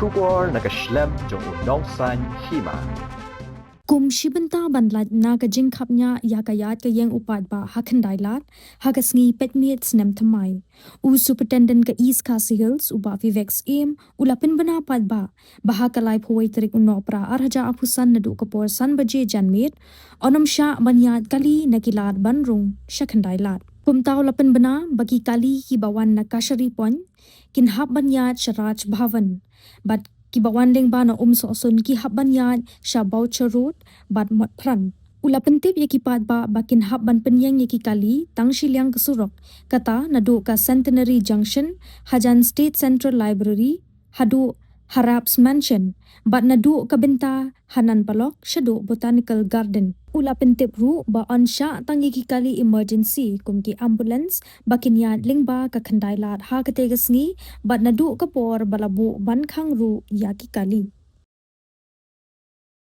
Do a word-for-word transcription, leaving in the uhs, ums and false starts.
Khubor na ka shlem jong u nongsan hima. Kum shi bynta ban lait na ka jingkhapngiah ïa ka ïaid ka ïeng u paidbah ha Khyndailad, ha ka sngi Paitmiet snem thymmai, u Superintendent ka East Khasi Hills, u Bah Vivek Syiem, u la pynbna paidbah ba ha ka laiphew wei tarik u Nohprah ar hajar arphew san naduh ka por san baje janmiet, yn ym shah ban ïaid kali na ki lad ban rung sha Khyndailad. Kumta u la pynbna ba ki kali kiba wan na Kashari Point kin hap ban ïaid sha Raj Bhavan, bad kiba wan lyngba na Umsohsun ki hap ban ïaid sha Boucher Road bad Motphran. U la pyntip ïa ki paidbah ba kin hap ban pynïeng ïa ki kali tang shiliang ka surok, kata naduh ka Centenary Junction hajan State Central Library haduh Harrap's Mansion, bad naduh ka bynta ha Nan Polok shaduh Botanical Garden. U la pyntip ruh ba yn shah tang ïa ki kali emergency kum ki ambulance ba kin ïaid lyngba ka Khyndailad ha kata ka sngi, bad naduh ka por ba la buh ban khang ruh ïa ki kali.